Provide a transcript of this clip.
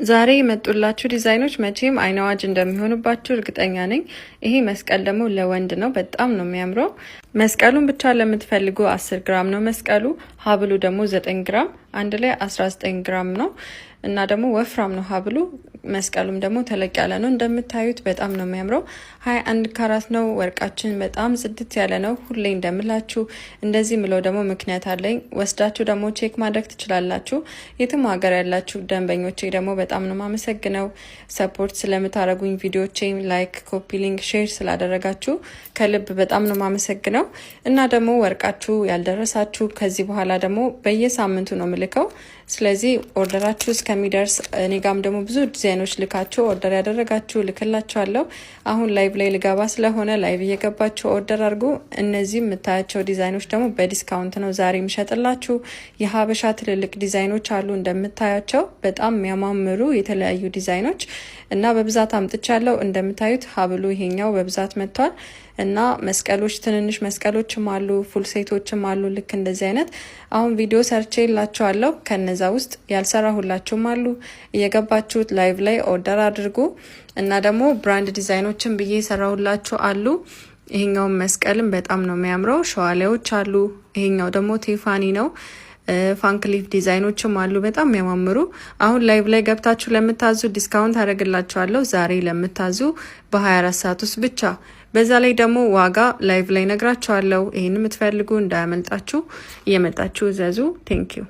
ዛሬ የመጡላችሁ ዲዛይኖች መቼም አይን አዋጅ እንደሚሆኑባችሁ እርግጠኛ ነኝ። ይሄ መስቀል ደግሞ ለወንድ ነው፣ በጣም ነው የሚያምረው። መስቀሉን ብቻ ለምትፈልጉ 10 ግራም ነው መስቀሉ፣ ሀብሉ ደግሞ 9 ግራም፣ አንድ ላይ 19 ግራም ነው እና ደግሞ ወፍራም ነው ሀብሉ። መስቀሉም ደግሞ ተለቅ ያለ ነው እንደምታዩት፣ በጣም ነው የሚያምረው። 21 ካራት ነው። ወርቃችን በጣም ጽድት ያለ ነው። ሁሌ እንደምላችሁ እንደዚህ ምለው ደግሞ ምክንያት አለኝ። ወስዳችሁ ደግሞ check ማድረግ ትችላላችሁ። የትም ሀገር ያላችሁ ደንበኞቼ ደግሞ በጣም ነው ማመሰግነው፣ support ስለምታደርጉኝ፣ ቪዲዮቼ like፣ copy link፣ share ስላደረጋችሁ ከልብ በጣም ነው ማመሰግነው። እና ደግሞ ወርቃችሁ ያልደረሳችሁ ከዚህ በኋላ ደግሞ በየሳምንቱ ነው ምልከው። ስለዚህ order ኣችሁ እስከሚደርስ እኔ ጋም ደግሞ ብዙ ዲዛይኖች ልካችሁ order ያደረጋችሁ ልክላችኋለሁ። አሁን live ላይ ልገባ ስለሆነ live እየገባችሁ order አድርጉ። እነዚህ የምታያቸው ዲዛይኖች ደግሞ በ discount ነው ዛሬ የምሸጥላችሁ። የሀበሻ ትልልቅ ዲዛይኖች አሉ እንደምታያቸው፣ በጣም የሚያማምሩ የተለያዩ ዲዛይኖች እና በብዛት አምጥቻለሁ። እንደምታዩት ሀብሉ ይሄኛው በብዛት መጥቷል እና መስቀሎች ትንንሽ መስቀሎችም አሉ፣ full set ኦችም አሉ። ልክ እንደዚህ አይነት አሁን ቪዲዮ ሰርቼላችኋለሁ። ከነዛ ውስጥ ያልሰራሁላችሁም አሉ። እየገባችሁት live ላይ order አድርጉ እና ደግሞ brand ዲዛይኖችን ብዬ የሰራሁላችሁ አሉ። ይሄኛውን መስቀልም በጣም ነው የሚያምረው። ሸዋሌዎች አሉ። ይሄኛው ደግሞ Tiffany ነው። Van Cleef ዲዛይኖችም አሉ በጣም የሚያማምሩ። አሁን live ላይ ገብታችሁ ለምታዙ discount አደርግላችኋለሁ። ዛሬ ለምታዙ በ24 ሰዓት ውስጥ ብቻ። በዛ ላይ ደግሞ ዋጋ live ላይ ነግራችኋለሁ። ይህን የምትፈልጉ እንዳያመልጣችሁ፣ እየመጣችሁ እዘዙ። Thank you.